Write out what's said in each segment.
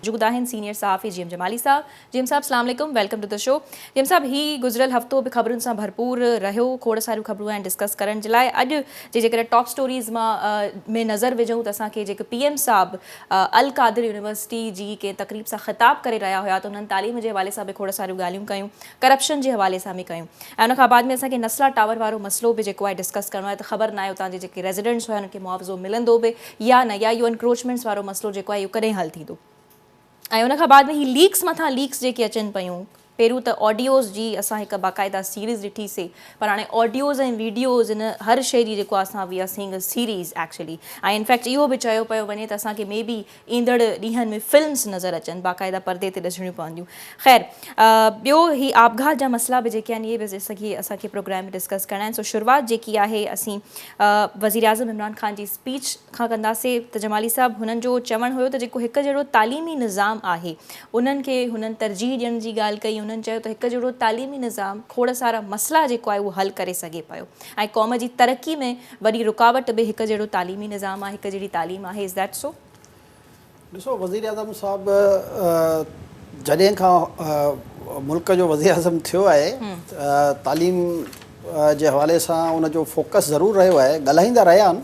موجود آهن سينيئر صحافي جي ايم جمالي صاحب. جي ايم صاحب اسلام عليڪم، welcome to the show. G M صاحب، هي گذريل هفتو به خبرن سان ڀرپور رهيو، کوڙ ساريون خبرون آهن ڊسڪس ڪرڻ جي لاء. اڄ جي جيڪڏهن ٽاپ اسٽوريز مان ۾ نظر وجهون ته اسان کي جيڪي پي ايم صاحب القادر يونيورسٽي جي ڪنهن تقريب سان خطاب ڪري رهيا هيا ته انهن تعليم جي حوالي سان به کوڙ ساريون ڳالهيون ڪيون، ڪرپشن جي حوالي سان به ڪيون ۽ ان کان بعد ۾ اسان کي نسلا ٽاور وارو مسئلو به جيڪو آهي ڊسڪس ڪرڻو آهي ته خبر ناهي اتان جي جيڪي ريزيڊنٽس هيا انهن کي معاوضو ملندو به يا نه، يا اهو انڪروچمينٽس وارو مسئلو جيڪو آهي اهو ڪڏهن حل ٿيندو؟ ۽ ان کان بعد ۾ هي ليڪس مٿان ليڪس جيڪي اچن پيون، پهريون ته آڊيوز جي اسان هڪ باقاعده سيريز ڏٺي سي، پر هاڻي آڊيوز ۽ ويڊيوز ان هر شيء جي جيڪو آهي اسان we are seeing a series actually ۽ in fact اهو به چيو پيو وڃي ته اسان کي مي بي ايندڙ ڏينهن ۾ فلمز نظر اچن، باقاعده پردي تي ڏسڻيون پونديون. خير ٻيو هي آپگهات جا مسئلا به جيڪي آهن اهي به اسان کي پروگرام ۾ ڊسڪس ڪرڻا آهن. سو شروعات جيڪي آهي اسين وزيراعظم عمران خان جي اسپيچ کان ڪنداسين ته جمالي صاحب هنن جو چوڻ هيو ته جيڪو هڪ جهڙو تعليمي نظام آهي انهن کي هنن ترجيح ڏيڻ جي ڳالهه ڪئي. هنن چيو ته هڪ جهڙو تعليمي نظام کوڙ سارا مسئلا جيڪو آهي اهو حل ڪري سگهي پيو ۽ قوم جي ترقي ۾ وڏي رڪاوٽ به هڪ جهڙو تعليمي نظام آهي، هڪ جهڙي تعليم آهي، از that سو؟ ڏسو وزيراعظم صاحب جڏهن کان ملڪ جو وزيراعظم ٿيو آهي تعليم جي حوالي سان ان جو فوڪس ضرور رهيو آهي، ڳالهائيندا رهيا آهن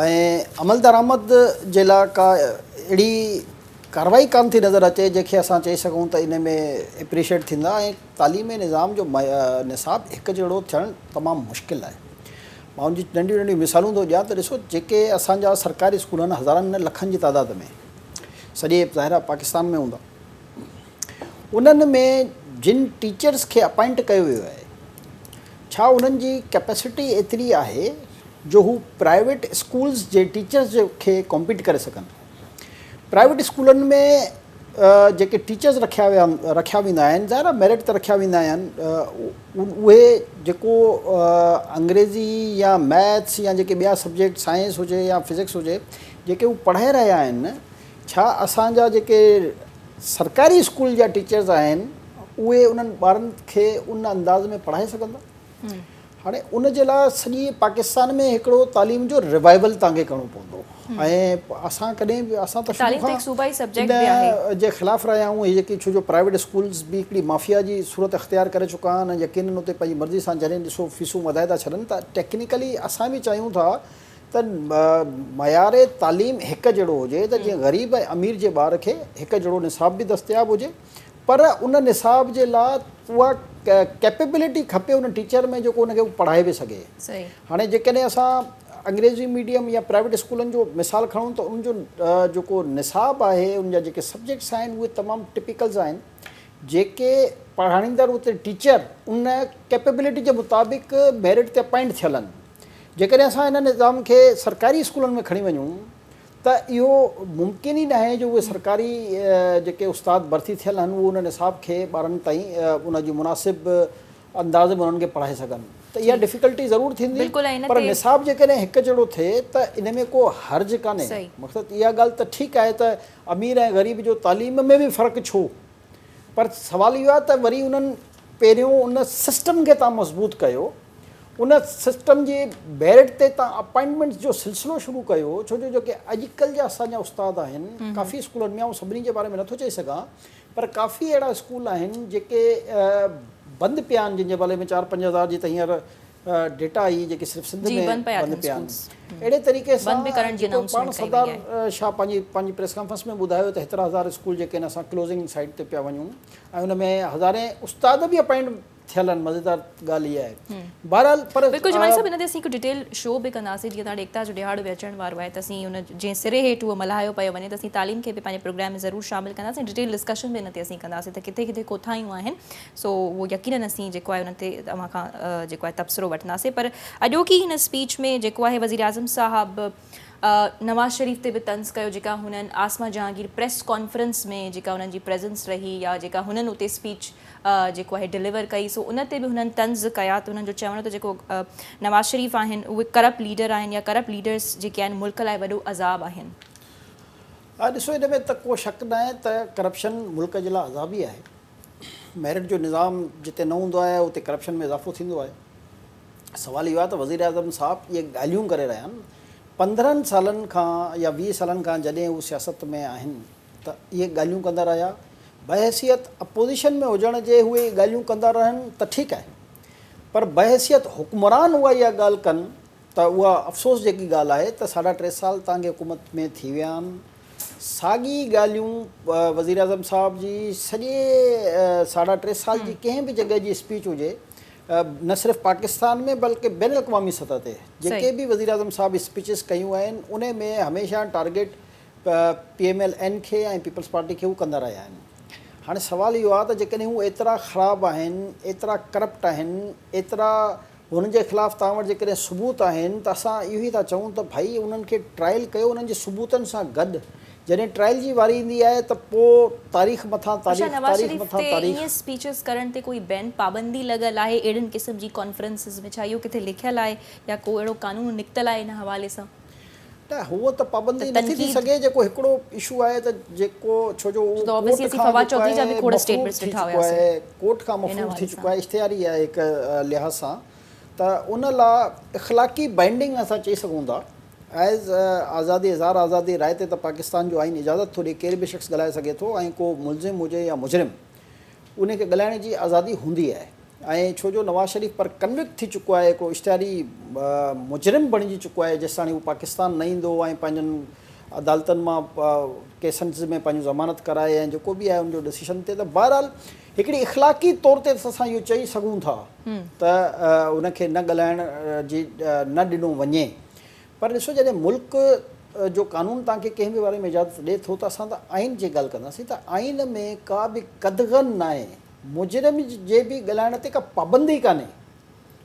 ۽ عملدرآمد جي لاء ڪا اهڙي ڪارروائي ڪانه ٿي نظر اچي جنهن کي اسان چئي سگهون ته ان ۾ اپريشيٽ ٿيندا ۽ تعليمي نظام جو نصاب هڪ جهڙو ٿيڻ تمام مشڪل آهي. مان ان جي ننڍيون ننڍيون مثالون ٿو ڏيان ته ڏسو جيڪي اسان جا سرڪاري اسڪول آهن هزارن نه لکن جي تعداد ۾ سڄي ظاهر آهي پاڪستان ۾ هوندا انهن ۾ جن ٽيچرس کي اپائنٽ ڪيو ويو آهي ڇا انهن جي ڪيپيسٽي ايتري آهي جو هو پرائيويٽ اسڪولز جي ٽيچرس کي ڪمپيٽ ڪري سگهن؟ پرائيويٽ اسڪولن ۾ جيڪي ٽيچرز رکيا ويا رکيا ويندا آهن ظاهر آهي ميرٽ تي رکيا ويندا آهن اهي جيڪو انگريزي يا ميٿس يا جيڪي ٻيا سبجيڪٽ سائنس هجي يا فزڪس هجي جيڪي هو پڙهائي رهيا آهن ڇا اسان جا جيڪي سرڪاري اسڪول جا ٽيچرز آهن اهي انهن ٻارن کي ان انداز ۾ پڙهائي سگهندا؟ هاڻي ان جي لاء سڄي پاڪستان ۾ هڪڙو تعليم جو ريوائيول توهان کي ڪرڻو پوندو ۽ اسان ڪڏهن به اسان ته شروع کان ان جي خلاف رهيا آهيون هي جيڪي ڇو جو پرائيويٽ اسڪولز به هڪڙي مافيا جي صورت اختيار ڪري چڪا آهن ۽ يقينن اتي پنهنجي مرضي سان جڏهن ڏسو فيسون وڌائي ٿا ڇڏن ته ٽيڪنيڪلي اسان به چاهيون ٿا ته معيار تعليم هڪ جهڙو هجي ته جيئن غريب ۽ امير جي ٻار کي هڪ جهڙو نصاب به دستياب هجي پر ان نصاب جي لاء اها ڪيپيبلٽي کپي ان ٽيچر ۾ جيڪو ان کي پڙهائي به سگهي. هاڻي جيڪڏهن اسان انگريزي ميڊيم يا پرائيويٽ اسڪولن جو مثال کڻون ته ان جو جيڪو نصاب آهي ان جا جيڪي سبجيڪٽس آهن اهي تمام ٽپيڪلز آهن جيڪي پڙهائيندڙ اتي ٽيچر ان ڪيپيبلٽي جي مطابق ميرٽ تي اپائنٽ ٿيل آهن. جيڪڏهن اسان ان نظام کي سرڪاري اسڪولن ۾ کڻي وڃون ته اهو ممڪن ئي ناهي جو اهي سرڪاري جيڪي استاد ڀرتي ٿيل آهن اهي ان نصاب کي ٻارن تائين ان جي مناسب انداز ۾ انهن کي پڙهائي سگهن ته اها ڊفيڪلٽي ضرور ٿيندي پر نصاب جيڪڏهن هڪ جهڙو ٿئي ته ان ۾ ڪو حرج ڪانهي مقصد اها ڳالهه ته ٺيڪ آهي ته امير ۽ غريب جو تعليم ۾ به فرق ڇو پر سوال اهو آهي ته وري انهن پهريون ان سسٽم کي تان مضبوط ڪيو ان سسٽم جي ميرٽ تي تان اپائنٽمينٽس جو سلسلو شروع ڪيو ڇو جو جيڪي اڄڪلهه جا اسان جا استاد آهن ڪافي اسڪولن ۾ آئون سڀني جي باري ۾ نٿو چئي سگهان پر ڪافي اهڙا اسڪول آهن جيڪي بند پيا آهن جن جي باري ۾ چار 5000 جي ته هينئر ڊيٽا آئي جيڪي صرف سنڌ ۾ بند پيا آهن اهڙي طريقي سان جيڪو پاڻ سردار شاهه پنهنجي پنهنجي پريس ڪانفرنس ۾ ٻڌايو ته هيترا هزار اسڪول جيڪي آهن اسان ڪلوزنگ سائيڊ تي پيا وڃون ۽ ان ۾ هزارين استاد به اپائنٽ ٿيل آهن مزيدار ڳالهه اها آهي بهرحال پر بلڪل جمالي صاحب ان تي اسين هڪ ڊيٽيل شو به ڪنداسين جيئن ته هاڻي ايڪتا جو ڏهاڙو به اچڻ وارو آهي ته اسين ان جنهن سري هيٺ اهو ملهايو پيو وڃي ته اسين تعليم کي به پنهنجي پروگرام ۾ ضرور شامل ڪنداسين ڊيٽيل ڊسڪشن به ان تي اسين ڪنداسين ته ڪٿي ڪٿي ڪوتاهيون آهن سو اهو يقينن اسين جيڪو آهي ان تي اوهان کان جيڪو آهي تبصرو وٺنداسين پر اڄوڪي هن اسپيچ ۾ جيڪو آهي وزيراعظم صاحب نواز شريف تي به طنز ڪيو جيڪا هنن عاصمه جهانگير پريس ڪانفرنس ۾ جيڪا انهن جي پريزنس رهي يا جيڪا هنن اتي اسپيچ جيڪو آهي ڊليور ڪئي سو ان تي به هنن طنز ڪيا ته هنن جو چوڻ هو ته جيڪو نواز شريف آهن اهي ڪرپٽ ليڊر آهن يا ڪرپٽ ليڊرس جيڪي آهن ملڪ لاء وڏو عذاب آهن. ڏسو ان ۾ ته ڪو شڪ ناهي ته ڪرپشن ملڪ جي لاء عذاب ئي آهي. ميرٽ جو نظام جتي نه هوندو آهي اتي ڪرپشن ۾ اضافو ٿيندو آهي. سوال اهو آهي ته وزيراعظم صاحب اهي ڳالهيون ڪري رهيا آهن 15 سالن کان يا 20 سالن کان جڏهن هو سياست ۾ آهن ته اهي ڳالهيون ڪندا رهيا، بحيثيت اپوزيشن ۾ هجڻ جي اهي ڳالهيون ڪندا رهن ته ٺيڪ آهي پر بحيثيت حڪمران اها اها ڳالهه ڪن ته اها افسوس جيڪي ڳالهه آهي ته ساڍا ٽي سال توهان کي حڪومت ۾ ٿي ويا آهن ساڳي ڳالهيون وزيراعظم صاحب جي سڄي ساڍا ٽي سال جي ڪنهن به جڳهه جي اسپيچ هجي نه صرف پاڪستان ۾ بلڪه بين الاقوامي سطح تي جيڪي به وزيراعظم صاحب اسپيچز ڪيون آهن ان ۾ هميشه target P M L N کي ۽ پيپلز پارٽي کي هو ڪندا رهيا آهن. هاڻي سوال اهو آهي ته جيڪڏهن هو ايترا خراب آهن، ايترا ڪرپٽ آهن، ايترا هنن جي خلاف توهان وٽ جيڪڏهن ثبوت آهن ته اسان اهو ئي ٿا چئون ته ڀائي انهن کي ٽرائل ڪيو انهن جي ثبوتن سان گڏ جڏهن ٽرائل جي واري ايندي آهي ته پوء تاريخ مٿان اڇا تاريخ، نواز تاريخ شريف مٿان تي تاريخ. ائين اسپيچز ڪرڻ تي ڪوئي بين پابندي لڳل آهي اهڙن قسم جي ڪانفرنسز ۾ ڇا اهو ڪٿي لکيل آهي يا ڪو اهڙو قانون نڪتل آهي ان حوالي سان؟ نه هونء ته پابندي ته نٿي ٿي تنقيد سگهي جيڪو هڪڙو اشو آهي ته جيڪو ڇو جو ڇو اهو ته obviously court اسين کان فواد جيڪو چوڌري جا به آهي کوڙ مفرور اسٽيٽمينٽس ٿي ڏٺا چڪو هياسين آهي ڪورٽ کان ان مفرور ٿي حوالي چڪو سان. آهي اشتهاري آهي هڪ لحاظ سان ته ان لا اخلاقي بائنڊنگ اسان چئي سگهون ٿا ايز آزادي اظهار آزادي راء تي ته پاڪستان جو آئين اجازت ٿو ڏي ڪير به شخص ڳالهائي سگهي ٿو ۽ ڪو ملزم هجي يا مجرم ان کي ڳالهائڻ جي آزادي هوندي آهي ۽ ڇو جو نواز شريف پر ڪنوڪٽ ٿي چڪو آهي هڪڙو اشتهاري مجرم بڻجي چڪو آهي جيستاڻي هو پاڪستان نه ايندو ۽ پنهنجن عدالتن مان ڪيسنز ۾ پنهنجو ضمانت ڪرائي ۽ جيڪو به آهي ان جو ڊسيشن ٿئي ته بهرحال هڪڙي اخلاقي طور تي اسان اهو چئي سگهون ٿا ته ان کي نه ڳالهائڻ جي نه ڏنو وڃي پر ڏسو جڏهن ملڪ جو قانون توهان کي ڪنهن به باري ۾ اجازت ڏئي ٿو ته اسان ته آئين جي ڳالهه ڪنداسين ته آئين ۾ ڪا به قدغن ناهي، مجرم جي به ڳالهائڻ تي ڪا پابندي ڪانهي،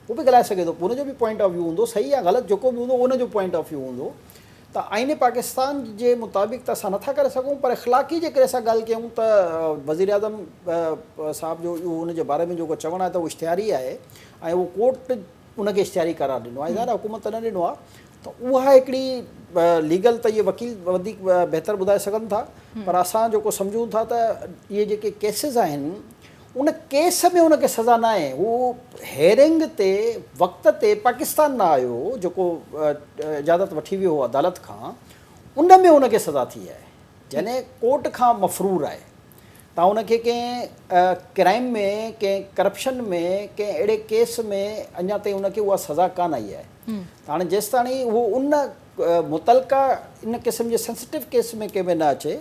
هو به ڳالهائي سگهي ٿو، ان جو به پوائنٽ آف ويو هوندو، صحيح يا غلط جيڪو به هوندو ان جو پوائنٽ آف ويو هوندو ته آئين پاڪستان جي مطابق ته اسان نٿا ڪري سگهون پر اخلاقي جيڪڏهن اسان ڳالهه ڪيون ته وزيراعظم صاحب جو اهو ان جي باري ۾ جيڪو چوڻ آهي ته اهو اشتهاري آهي ۽ اهو ڪورٽ ان کي اشتهاري قرار ڏنو آهي ظاهر آهي حڪومت نه ڏنو آهي ته اها هڪڙي ليگل ته اهي وڪيل وڌيڪ بهتر ٻڌائي سگهن ٿا پر اسان جيڪو سمجهون ٿا ته اهي جيڪي ڪيسز آهن ان ڪيس ۾ ان کي سزا نه آهي هو هيئرنگ تي وقت تي پاڪستان نه آيو جيڪو اجازت وٺي ويو هو عدالت کان ان ۾ ان کي سزا ٿي آهي يعني ڪورٽ کان مفرور آهي تان ان کي ڪنهن ڪرائيم ۾ ڪنهن ڪرپشن ۾ ڪنهن اهڙي ڪيس ۾ اڃا تائين ان کي اها سزا ڪانه آئي آهي ته هاڻي جيستاڻي اهو ان متعلقه ان قسم جي سينسٽو ڪيس ۾ ڪنهن ۾ نه اچي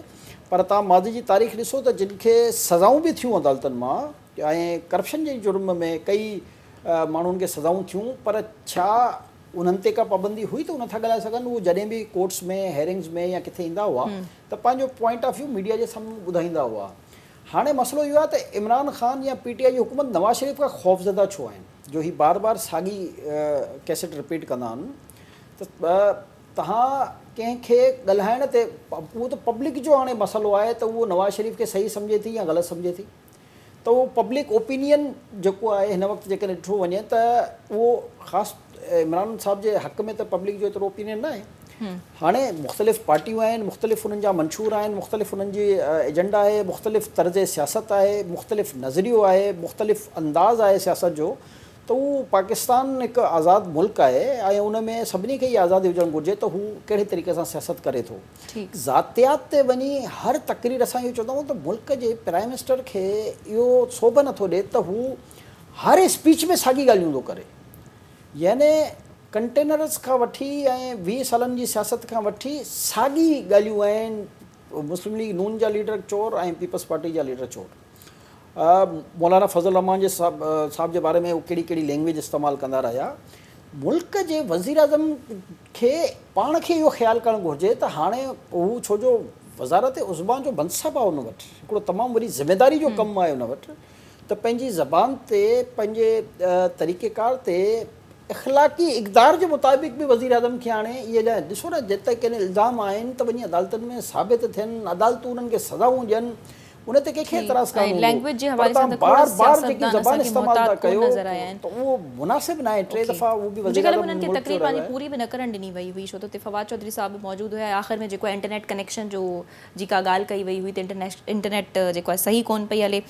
پر تان ماضي جي تاريخ ڏسو ته جن کي سزائون به ٿيون عدالتن مان ۽ ڪرپشن جي جرم ۾ ڪئي ماڻهن کي سزائون ٿيون پر ڇا انهن تي ڪا پابندي هئي ته هو نٿا ڳالهائي سگهن اهو جڏهن به ڪورٽس ۾ هيئرنگز ۾ يا ڪٿي ايندا هئا ته پنهنجو پوائنٽ آف ويو ميڊيا جي سامهون ٻڌائيندا هئا. هاڻي مسئلو اهو آهي ته عمران خان يا پي ٽي آء جي حڪومت نواز شريف کان خوفزده ڇو آهن جو هي بار بار ساڳي ڪيسٽ رپيٽ ڪندا آهن ته توهان ڪنهن کي ڳالهائڻ تي اهو ته پبلڪ جو هاڻي مسئلو آهي ته اهو نواز شريف کي صحيح سمجهي ٿي يا غلط سمجهي ٿي. ته اهو پبلڪ اوپينين جيڪو آهي هن وقت جيڪڏهن ڏٺو وڃي ته اهو خاص عمران صاحب جي حق ۾ ته پبلڪ جو ايترو اوپينين نه آهي. هاڻي مختلف پارٽيون آهن، مختلف انهن جا منشور آهن، مختلف انهن جي ايجنڊا آهي، مختلف طرز سياست آهي، مختلف نظريو آهي، مختلف انداز آهي سياست جو ته هو پاڪستان هڪ آزاد ملڪ آهي ۽ ان ۾ سڀني کي اها آزادي هجڻ گهرجي ته هو ڪهڙي طريقي سان سياست ڪري ٿو. ذاتيات تي وڃي هر تقرير اسان اهو چوندا آهيون ته ملڪ جي پرائم منسٽر کي اهو سوڀ نٿو ڏي ته هو هر اسپيچ ۾ ساڳي ڳالهيون ٿو ڪري يعني ڪنٽينرز کان وٺي ۽ 20 سالن جي سياست کان وٺي ساڳي ڳالهيون آهن مسلم ليگ نون جا ليڊر چور ۽ پيپلز پارٽي جا ليڊر چور. مولانا فضل الرحمان جي صاحب جي باري ۾ هو ڪهڙي ڪهڙي لينگويج استعمال ڪندا رهيا. ملڪ جي وزيراعظم کي پاڻ کي اهو خيال ڪرڻ گهرجي ته هاڻي هو ڇو جو وزارت عظميٰ جو منصب آهي ان وٽ هڪڙو تمام وڏي ذميداري جو ڪم آهي ان وٽ ته پنهنجي زبان تي پنهنجي طريقيڪار تي اخلاقي اقدار جي مطابق به وزيراعظم کي هاڻي اهي جا ڏسو نه جتي ڪنهن الزام آهن ته وڃي عدالتن ۾ ثابت ٿين عدالتون انهن کي سزائون ڏين. ان تي ڪنهن کي اعتراض ڪانه هوندو. لينگويج جي پر حوالي سان توهان ته کوڙ بار بار جيڪي سياستدان زبان اسان کي استعمال ٿا محتاط ڪونه ڪيو نظر آيا آهن. ته اهو مناسب ناهي. ٽي دفعا اهو به منهنجي خيال ۾ وزيراعظم انهن کي ملڪ جو تقرير رهيو پنهنجي آهي. پوري به نه ڪرڻ ڏني وئي هئي، ڇو ته اتي فواد چوڌري صاحب به موجود هيا ۽ آخر ۾ جيڪو آهي انٽرنيٽ ڪنيڪشن جو جي ڪا ڳالهه ڪئي وئي هئي ته انٽرنيٽ جيڪو آهي صحيح ڪونه پئي هلي.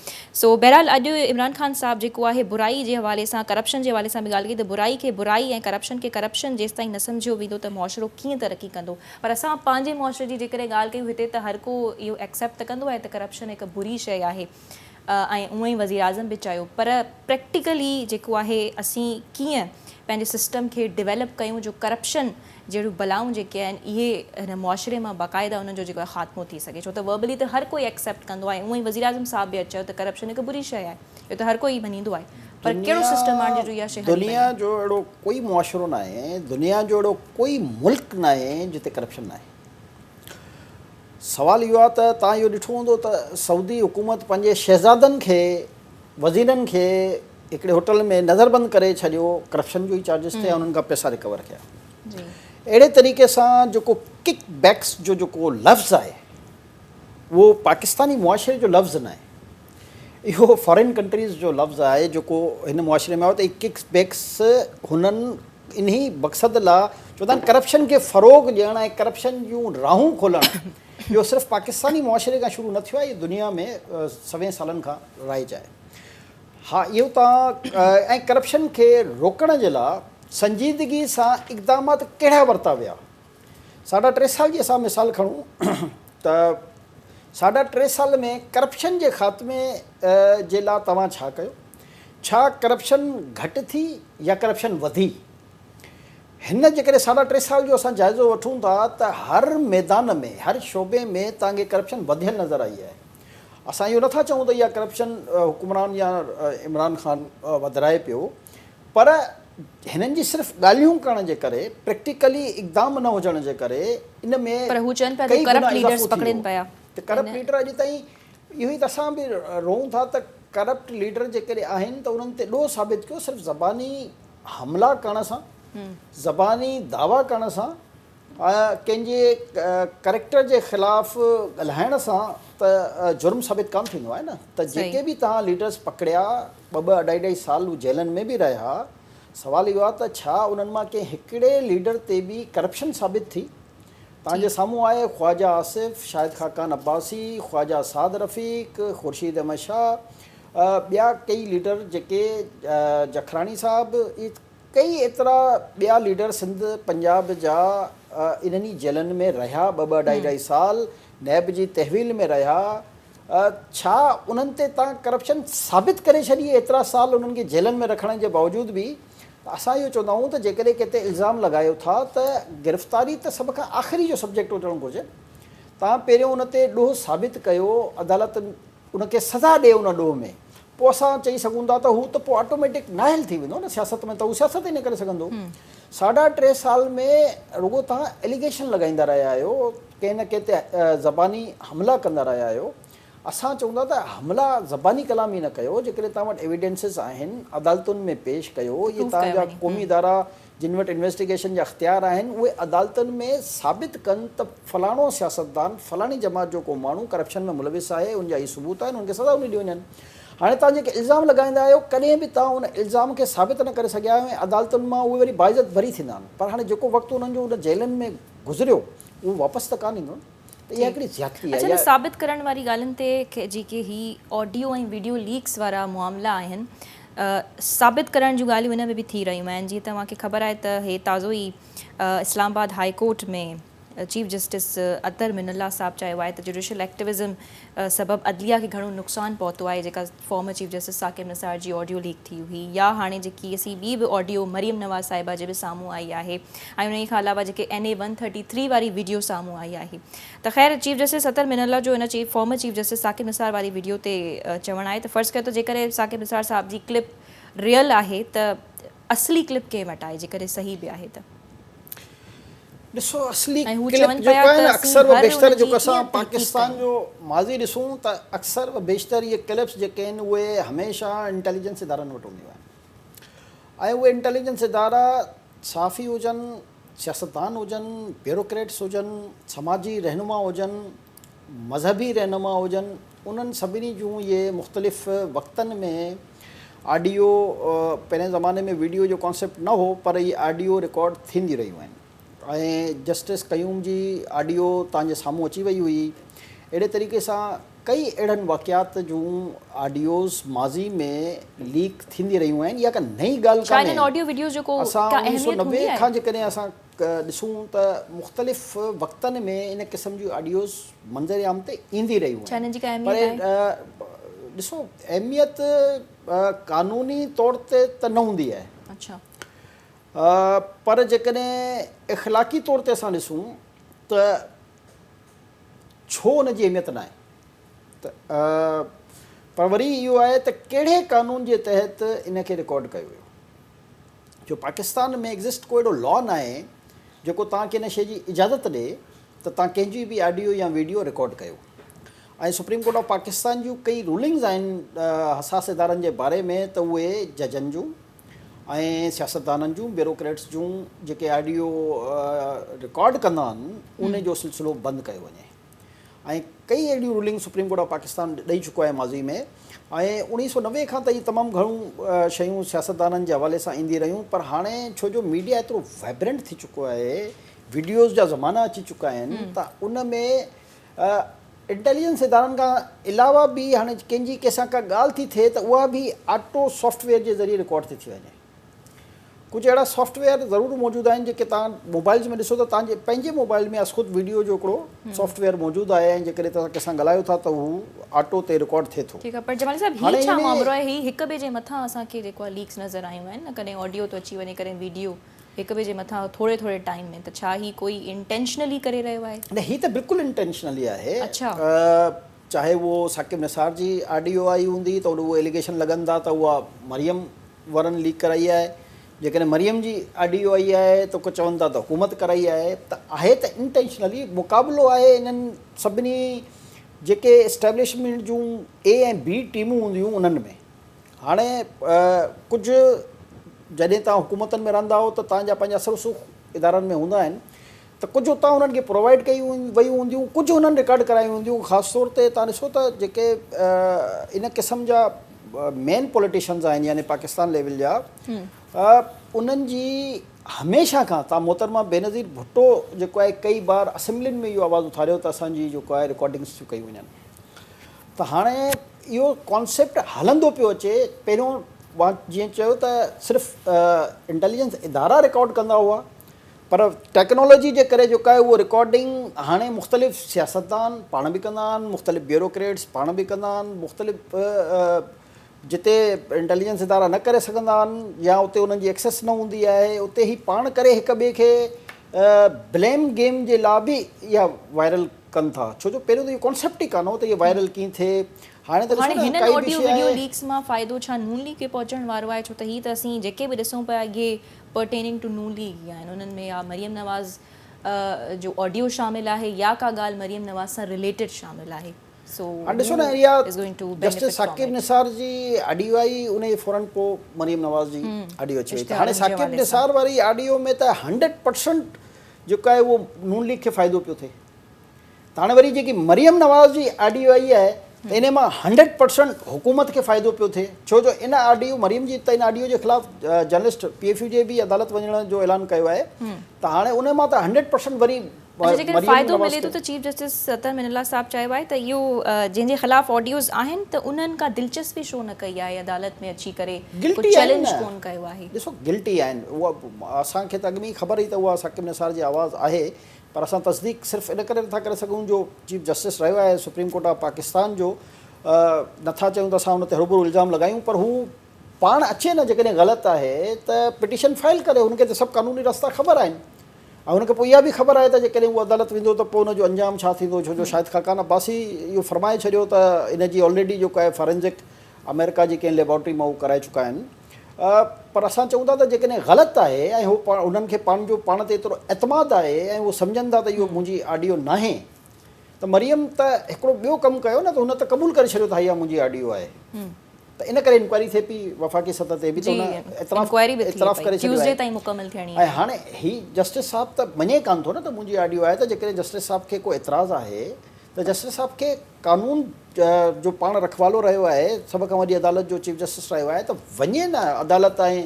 سو بهرحال اڄ عمران خان صاحب جيڪو آهي برائي جي حوالي سان ڪرپشن جي حوالي سان به ڳالهه ڪئي ته برائي کي برائي ۽ ڪرپشن کي ڪرپشن جيستائين نه سمجهيو ويندو ته معاشرو ڪيئن ترقي ڪندو. پر اسان پنهنجي معاشري جي جيڪڏهن ڳالهه ڪيون هتي ته هر ڪو اهو ايڪسيپٽ ته ڪندو آهي ته ڪرپشن هڪ بري شيء آهي ۽ اونئن ئي وزيراعظم به چيو پر پريڪٽيڪلي جيڪو آهي اسين ڪيئن پنهنجي سسٽم کي ڊيولپ ڪيون جو ڪرپشن جهڙيون بلائون جيڪي آهن اهي هن معاشري مان باقاعده انهن جو جيڪو آهي خاتمو ٿي سگهي، ڇو ته وربلي ته هر ڪوئي ايڪسيپٽ ڪندو آهي، اونئن ئي وزيراعظم صاحب به اڄ چيو ته ڪرپشن هڪ بري شيء آهي، اهو ته هر ڪوئي مڃيندو آهي پر ڪهڙو سسٽم آڻجي جو اها شيء هلي دنيا پوي. جو اهڙو ڪوئي معاشرو ناهي، دنيا جو اهڙو ڪوئي ملڪ ناهي جتي ڪرپشن ناهي. سوال اهو آهي ته توهان اهو ڏٺو هوندو ته سعودي حڪومت پنهنجي شهزادن کي، وزيرن کي هڪڙي هوٽل ۾ نظربند ڪري ڇڏيو ڪرپشن جو ئي چارجز تي ۽ انهن کان پئسا ريڪور ڪيا. اهڙي طريقي سان جيڪو ڪڪ بيڪس جو جيڪو لفظ آهي اهو پاڪستاني معاشري جو لفظ ناهي، اهو فارين ڪنٽريز جو لفظ آهي جيڪو هن معاشري ۾ آيو ته اهي ڪڪ بيڪس هنن انهي مقصد لا چوندا آهن ڪرپشن کي فروغ ڏيڻ ۽ ڪرپشن جون راهون کولڻ، اهو صرف پاڪستاني معاشري کان شروع نه ٿيو آهي، اهو دنيا ۾ سوين سالن کان رائج آهي. ها اهو توهان ۽ ڪرپشن کي روڪڻ جي لا سنجيدگي سان اقدامات ڪهڙا ورتا ويا؟ ساڍا ٽي سال جي اسان مثال کڻون ته ساڍا ٽي سال ۾ ڪرپشن جي خاتمي جي لا توهان ڇا ڪيو؟ ڇا ڪرپشن گهٽ ٿي يا ڪرپشن وڌي؟ هن جيڪڏهن ساڍا ٽي سال جو اسان جائزو وٺون ٿا ته هر ميدان ۾ هر شعبي ۾ توهان کي ڪرپشن وڌيل نظر آئي آهي. اسان اهو نٿا چئون ته اها ڪرپشن حڪمران يا عمران خان وڌرائي پيو پر هنن جي صرف ڳالهيون ڪرڻ جي ڪري پريڪٽيڪلي اقدام نه هجڻ جي ڪري ان ۾ پر هو چون پيا ته ڪئي گنا ڪرپٽ ليڊرز اضافو ٿي پڪڙين ويو پيا. ته ڪرپٽ ليڊر اڄ تائين اهو ئي ته اسان به روئون ٿا ته ڪرپٽ ليڊر جيڪڏهن آهن ته انهن تي ڏوهه ثابت ڪيو صرف زباني حملا ڪرڻ سان زباني دعويٰ ڪرڻ سان ڪنهن جي ڪريڪٽر جي خلاف ڳالهائڻ سان ته جرم ثابت ڪانه ٿيندو آهي نه ته جيڪي به توهان ليڊرز پڪڙيا ٻه ٻه اڍائي اڍائي سال هو جيلن ۾ به رهيا سوال اهو آهي ته ڇا انهن مان ڪنهن هڪڙي ليڊر تي به ڪرپشن ثابت ٿي؟ توهان جي سامهون آهي خواجه آصف، شاهد خاقان عباسي، خواجه سعد رفيق، خورشيد احمد شاهه ٻيا ڪيئي ليڊر جيڪي جکراڻي صاحب اهي ڪيئي ايترا ٻيا ليڊر سنڌ پنجاب جا انهن ئي جيلن ۾ رهيا ٻه ٻه اڍائي اڍائي سال نيب جي تحويل ۾ رهيا ڇا انهن تي تان ڪرپشن ثابت ڪري ڇڏي ايترا سال انهن کي جيلن ۾ رکڻ جي باوجود به ته اسان اهو چوندا آهيون ته جيڪڏهن ڪنهن تي الزام لڳايو ٿا ته گرفتاري ته سڀ کان آخري جو سبجيڪٽ هجڻ گهرجي تان پهريون ان تي ڏوهه ثابت ڪيو عدالت ان کي سزا ڏي ان ڏوهه ۾ پوء اسان چئي سگهون ٿا ته هو ته پوء آٽوميٽڪ نااهل ٿي ويندو نه سياست ۾ ته هو سياست ئي نه ڪري سگهندو. ساڍا ٽي سال ۾ رڳو توهان اليگيشن لڳائيندا رهيا آهيو، ڪنهن نه ڪنهن تي زباني حملا ڪندا رهيا آهيو. اسان چئون ٿا ته حملا زباني ڪلامي نه ڪيو، جيڪڏهن توهان وٽ ايويڊنسز آهن عدالتن ۾ پيش ڪيو، اهي توهان جا قومي ادارا جن وٽ انويسٽيگيشن جا اختيار آهن اهي عدالتن ۾ ثابت ڪن ته فلاڻو سياستدان فلاڻي جماعت جو ڪو ماڻهو ڪرپشن ۾ ملوث آهي ان جا هي ثبوت آهن ان کي سزا ڏني وڃن. هاڻي توهان جيڪي الزام لڳائيندا آهيو ڪڏهن به توهان ان الزام کي ثابت نه ڪري سگهيا آهيو ۽ عدالتن مان اهي وري باعزت بري ٿيندا آهن پر هاڻي جيڪو وقت انهن جو ان جيلن ۾ گذريو اهو واپس ته ڪانه ايندو نه ته اها هڪڙي زيادتي آهي. اڇا نه ثابت ڪرڻ واري ڳالهين تي جيڪي هي آڊيو ۽ وڊيو ليڪس وارا معاملا آهن ثابت ڪرڻ جون ڳالهيون ان ۾ به ٿي رهيون آهن جيئن توهان کي خبر آهي ته هي تازو ئي Islamabad high court ۾ chief justice Athar Minallah صاحب چيو آهي ته جڊيشل ايڪٽوزم سبب عدليه کي گهڻو نقصان پهتو آهي جيڪا former chief justice Saqib Nisar جي آڊيو ليڪ ٿي هئي يا هاڻي جيڪي اسين ٻي به آڊيو مريم نواز صاحبه جي به سامهون آئي آهي ۽ انهي کان علاوه جيڪي N A one thirty three واري وڊيو سامهون آئي آهي ته خير چيف جسٽس اطهر من الله جو ان chief former chief justice Saqib Nisar واري وڊيو تي چوڻ آهي ته فرض ڪيو ته جيڪڏهن ثاقب نثار صاحب جي ڪلپ ريئل آهي ته اصلي ڪلپ ڪنهن وٽ آهي جيڪڏهن صحيح به آهي ته. ڏسو اصلي ڪلپ جيڪو آهي نه اڪثر و بيشتر جيڪو اسان پاڪستان جو ماضي ڏسون ته اڪثر و بيشتر اهي ڪلپس جيڪي آهن اهي هميشه انٽيليجنس ادارن وٽ هونديون آهن ۽ اهي انٽيليجنس ادارا صحافي هجن، سياستدان هجن، بيوروڪريٽس هجن، سماجي رهنما هجن، مذهبي رهنما هجن، انهن سڀني جون اهي مختلف وقتن ۾ آڊيو پهرين زماني ۾ ويڊيو جو ڪانسيپٽ نه هو پر اهي آڊيو رڪارڊ ٿيندي رهيون آهن ۽ جسٽس قيوم جي آڊيو توهان جي سامهون اچي وئي هئي. اهڙي طريقي سان ڪئي اهڙن واقعات جون آڊيوز ماضي ۾ ليڪ ٿيندي رهيون آهن اها ڪا نئين ڳالهه ڇا انهن ڪانهي. آڊيو وڊيوز جو ڪو اسان ڪا اوڻيهه سؤ اهميت نوي هوندي آهي؟ کان جيڪڏهن اسان ڏسون ته مختلف وقتن ۾ ان قسم جون آڊيوز منظر عام تي ايندي رهيون ڇا آهن انهن جي ڪا پر اهميت آهي؟ ڏسو اهميت قانوني طور تي ته نه هوندي آهي. اڇا. پر جيڪڏهن اخلاقي طور تي اسان ڏسون ته ڇو ان جي اهميت ناهي ته پر وري اهو آهي ته ڪهڙي قانون جي تحت ان کي رڪارڊ ڪيو ويو جو پاڪستان ۾ ايگزسٽ ڪو اهڙو لا ناهي جيڪو توهان کي ان شيء جي اجازت ڏي ته توهان ڪنهن جي به آڊيو يا ويڊيو رڪارڊ ڪيو ۽ سپريم ڪورٽ آف پاڪستان جون ڪئي رولنگز آهن حساس ادارن جي باري ۾ ته اهي ججن جون ۽ سياستدانن جون بيوروڪريٽس جون جيڪي آڊيو رڪارڊ ڪندا آهن ان جو سلسلو بند ڪيو وڃي ۽ ڪئي اهڙيون ruling supreme court of Pakistan ڏئي چڪو آهي ماضي ۾ ۽ 1990 کان ته اهي تمام گهڻو شيون سياستدانن جي حوالي سان ايندي رهيون پر هاڻي ڇو جو ميڊيا ايترو وائبرنٽ ٿي چڪو آهي وڊيوز جا زمانا اچي چڪا آهن ته ان ۾ انٽيليجنس ادارن کان علاوه به هاڻي ڪنهن جي ڪنهن سان ڪا ڳالهه ٿي ٿئي ته اها به آٽو سافٽ ويئر جي ذريعي رڪارڊ ٿي ٿي وڃي. ڪجهه اهڙا سافٽ ويئر ضرور موجود آهن جيڪي توهان موبائلز ۾ ڏسو ته توهان جي پنهنجي موبائل ۾ ازخود ويڊيو جو هڪڙو سافٽ ويئر موجود آهي ۽ جيڪڏهن توهان ڪنهن سان ڳالهايو ٿا ته هو آٽو تي رڪارڊ ٿئي ٿو. ٺيڪ آهي پر جمالي صاحب هي هاڻي ڇا انهي مامرو آهي هي هڪ ٻئي جي مٿان اسان کي جيڪو آهي ليڪس نظر آيون آهن نه ڪڏهن آڊيو ٿو اچي وڃي ڪڏهن ويڊيو هڪ ٻئي جي مٿان ٿوري ٿوري ٽائيم ۾ ته ڇا هي ڪوئي انٽينشنلي ڪري رهيو آهي؟ نه هي ته بلڪل انٽينشنلي آهي. اڇا. چاهي اهو ثاقب نثار جي آڊيو آئي هوندي ته اهو ايليگيشن لڳن ٿا ته اها مريم وارن ليڪ ڪرائي آهي جيڪڏهن مريم جي آڊيو آئي آهي ته ڪو چون ٿا ته حڪومت ڪرائي آهي ته آهي ته انٽينشنلي مقابلو آهي انهن سڀني جيڪي اسٽيبلشمينٽ جون اي ۽ بي ٽيمون هونديون انهن ۾ هاڻي ڪجهه جڏهن توهان حڪومتن ۾ رهندا آهيو ته توهان جا پنهنجا اثر رسوخ ادارن ۾ هوندا آهن ته ڪجهه اتان انهن کي پرووائيڊ ڪيون ويون هونديون ڪجهه انهن رڪارڊ ڪرايون هونديون خاص طور تي توهان ڏسو ته جيڪي ان قسم جا مين پوليٽيشنز آهن يعني پاڪستان ليول جا انهن جي هميشه کان توهان محترمه بينظير ڀٽو جيڪو آهي ڪئي بار اسيمبلين ۾ اهو آواز اٿاريو ته اسان جي جيڪو آهي رڪارڊنگس ٿيون ڪيون وڃن ته هاڻي اهو ڪانسيپٽ هلندو پيو اچي پهريون مان جيئن چيو ته صرف انٽيليجنس ادارا رڪارڊ ڪندا هئا پر ٽيڪنالاجي جي ڪري جيڪا آهي اهو رڪارڊنگ هاڻي مختلف سياستدان پاڻ به ڪندا آهن مختلف بيوروڪريٽس پاڻ به ڪندا آهن مختلف جتي انٽيليجنس ادارا نه ڪري سگهندا آهن يا اتي انهن جي ايڪسيس نه هوندي آهي اتي هي پاڻ ڪري هڪ ٻئي کي بليم گيم جي لاء به اها وائرل ڪن ٿا ڇو جو پهريون ته اهو ڪانسيپٽ ئي ڪانه هو ته اهي وائرل ڪيئن ٿئي هاڻي ته هاڻي ڏسو نه هنن ڪائي به آڊيو شيء وڊيو آهي ليڪس مان فائدو ڇا نون ليگ کي پهچڻ وارو آهي ڇو ته هي ته اسين جيڪي به ڏسون پيا اهي پرٽيننگ ٽو نون ليگ ئي آهن انهن ۾ يا مريم نواز جو آڊيو شامل آهي يا ڪا ڳالهه مريم نواز سان رليٽيڊ شامل آهي سو هاڻي ڏسو نه هو اها is going to justice benefit from Saqib it. Nisar جي آڊيو آئي ان جي فورن پوء مريم نواز جي آڊيو اچي وئي ته هاڻي اشتهارن جي ثاقب حوالي سان. نثار واري آڊيو ۾ ته 100% جيڪو آهي اهو نون ليگ کي فائدو پيو ٿئي ته هاڻي وري جيڪي مريم نواز جي آڊيو آئي آهي ته ان مان 100% حڪومت کي فائدو پيو ٿئي ڇو جو ان آڊيو مريم جي ته ان آڊيو جي خلاف جرنلسٽ پي ايف يو جي به عدالت وڃڻ جو اعلان ڪيو آهي ته هاڻي ان مان ته 100% وري اڇا جيڪڏهن مريم فائدو نواز ملي ٿو کي ته چيف جسٽس اطهر من الله صاحب چيو آهي ته اهو جنهن جي خلاف آڊيوز آهن ته انهن ڪا دلچسپي شو نه ڪئي آهي عدالت ۾ اچي ڪري ڪو گلٽي آهن چئلينج نه ڪون ڪيو آهي. ڏسو گلٽي آهن اها اسان کي ته اڳ ۾ ئي خبر هئي ته اها ثاقب نثار جي آواز آهي پر اسان تصديق صرف ان ڪري نٿا ڪري سگهون جو چيف جسٽس رهيو آهي سپريم ڪورٽ آف پاڪستان جو نٿا چاهيون ته اسان ان تي هروڀرو الزام لڳايون پر هو پاڻ اچي نه جيڪڏهن غلط آهي ته پٽيشن فائل ڪري هن کي ته سڀ قانوني رستا خبر آهن ۽ هن کي پوء اها به خبر آهي ته جيڪڏهن هو عدالت ويندو ته پوء ان جو انجام ڇا ٿيندو ڇو جو شاهد خاقان عباسي اهو فرمائي ڇڏيو ته ان جي آلريڊي جيڪو آهي فارينزڪ آمريڪا جي ڪنهن ليبارٽري مان هو ڪرائي چڪا آهن پر اسان چئون ٿا ته جيڪڏهن غلط آهي ۽ هو انهن کي پنهنجو پاڻ تي ايترو اعتماد آهي ۽ هو سمجهن ٿا ته اهو منهنجي آڊيو ناهي ته مريم ته هڪڙو ٻيو ڪم ڪيو نه ته هن ته قبول ڪري ڇڏيو ته اها منهنجي آڊيو آهي ته ان ڪري انڪوائري ٿئي پئي وفاقي سطح تي به ته هن اعتراف اعتراف ڪري ڇڏيو آهي ۽ هاڻي هي جسٽس صاحب ته مڃي ڪانه ٿو نه ته منهنجي آڊيو آهي ته جيڪڏهن جسٽس صاحب کي ڪو اعتراض آهي ته جسٽس صاحب کي قانون جو پاڻ رکوالو رهيو آهي، سڀ کان وڏي عدالت جو چيف جسٽس رهيو آهي ته وڃي نه عدالت ۽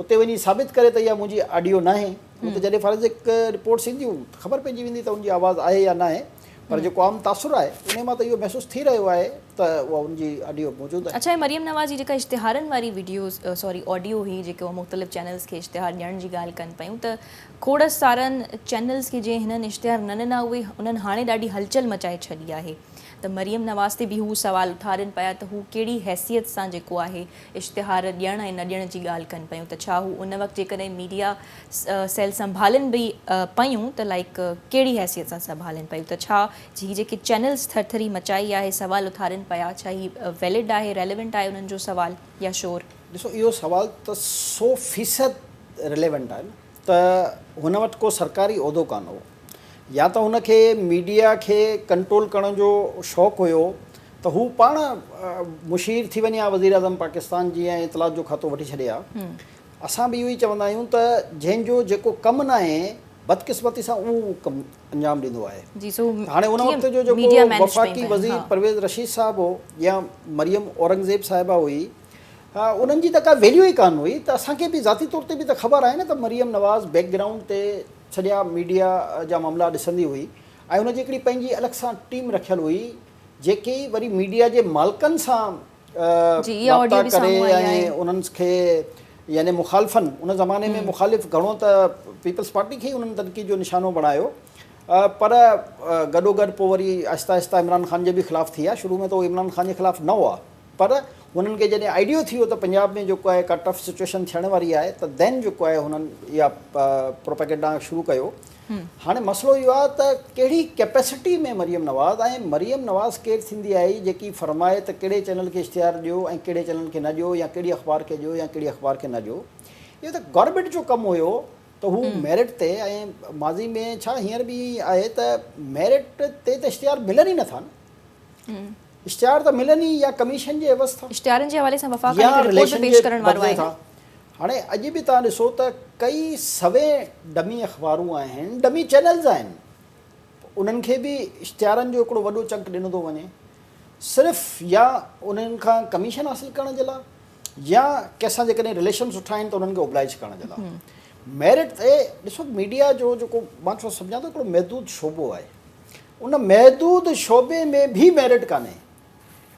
اتي وڃي ثابت ڪري ته اها منهنجي آڊيو ناهي. هو ته جڏهن فارنزڪ رپورٽس اينديون ته خبر پئجي ويندي ته ان جي آواز آهي يا ناهي پر جيڪو عام تاثر آهي انهي مان ته اهو محسوس ٿي رهيو آهي ته اها ان جي آڊيو موجود آهي. اڇا ۽ مريم نواز جي جيڪا اشتهارن واري وڊيو سوري آڊيو هئي جيڪي اهي مختلف چينلز کي اشتهار ڏيڻ جي ڳالهه ڪن پيون ته کوڙ سارن چينلز کي جنهن هنن اشتهار نه ڏنا اهي انهن هاڻي ڏاڍي هلچل مچائي ڇڏي آهي ته مريم نواز تي به هو سوال اٿارين پيا ته هو ڪهڙي حيثيت سان جيڪو آهي اشتهار ڏيڻ ۽ نه ڏيڻ جي ڳالهه ڪن پيون ته ڇا هو ان وقت جيڪڏهن ميڊيا سيل سنڀالين به پيون ته لائيڪ ڪهڙي حيثيت سان سنڀالين پيون ته ڇا هي جيڪي چينلز ٿرٿري مچائي آهي سوال اٿارين پيا ڇا هي ويلڊ آهي ريليونٽ آهي انهن جو سوال يا شور؟ ڏسو اهو سوال ته سو فيصد ريليونٽ آهي نه ته هن وٽ ڪو سرڪاري عهدو ڪانه هو يا ته هن کي ميڊيا کي ڪنٽرول ڪرڻ جو شوق هيو ته هو پاڻ مشير ٿي وڃي ها وزيراعظم پاڪستان جي ۽ اطلاعات جو کاتو وٺي ڇڏي ها. اسان به اهو ئي چوندا آهيون ته جنهن جو جيڪو ڪم ناهي بدقسمتي سان اهو ڪم انجام ڏيندو آهي. هاڻي ان وقت جو جيڪو وفاقي وزير پرويز رشيد صاحب هو يا مريم اورنگزيب صاحبه هئي انهن جي ته ڪا ويليو ئي ڪانه هئي ته اسان کي به ذاتي طور تي به ته خبر آهي نه ته مريم نواز بيڪ گرائونڊ تي سڄا ميڊيا جا معاملا ڏسندي هئي ۽ ان جي هڪڙي پنهنجي الڳ سان ٽيم رکيل هئي جيڪي وري ميڊيا جي مالڪن سان رابطا ڪري ۽ انهن کي يعني مخالفن ان زماني ۾ مخالف گهڻو ته پيپلز پارٽي کي ئي انهن تنقيد جو نشانو بڻايو پر گڏوگڏ پوء وري آهستي آهستي عمران خان جي به خلاف ٿي ويا شروع ۾ ته اهي عمران خان جي خلاف نه هئا پر هنن کي جڏهن آئيڊيو ٿي ويو ته پنجاب ۾ جيڪو آهي ڪا ٽف سچوئيشن ٿيڻ واري آهي ته دين جيڪو آهي هنن اها پروپيگنڊا شروع ڪيو. هاڻي مسئلو اهو آهي ته ڪهڙي ڪيپيسٽي ۾ مريم نواز ۽ مريم نواز ڪير ٿيندي آهي جيڪي فرمائي ته ڪهڙي چينل کي اشتهار ڏيو ۽ ڪهڙي چينل کي نه ڏيو يا ڪهڙي اخبار کي ڏيو يا ڪهڙي اخبار کي نه ڏيو. اهو ته گورنمينٽ جو ڪم هيو ته هو ميرٽ تي ۽ ماضي ۾ ڇا هينئر به ائين آهي ته ميرٽ تي ته اشتهار ملن ئي نٿا نه. اشتهار ته ملن ئي يا ڪميشن جي عيوض ٿا. اشتهارن جي حوالي سان وفاق هاڻي هڪ رپورٽ به پيش ڪرڻ وارو آهي نه. هاڻي اڄ به توهان ڏسو ته ڪئي سوين ڊمي اخبارون آهن، ڊمي چينلز آهن، انهن کي به اشتهارن جو هڪڙو وڏو چنڪ ڏنو ٿو وڃي صرف يا انهن کان ڪميشن حاصل ڪرڻ جي لاء يا ڪنهن سان جيڪڏهن رليشن سٺا آهن ته انهن کي اوبلائيج ڪرڻ جي لاء. ميرٽ تي ڏسو ميڊيا جو جيڪو مان سمجهان ٿو هڪڙو محدود شعبو آهي. ان محدود شعبي ۾ به ميرٽ ڪانهي.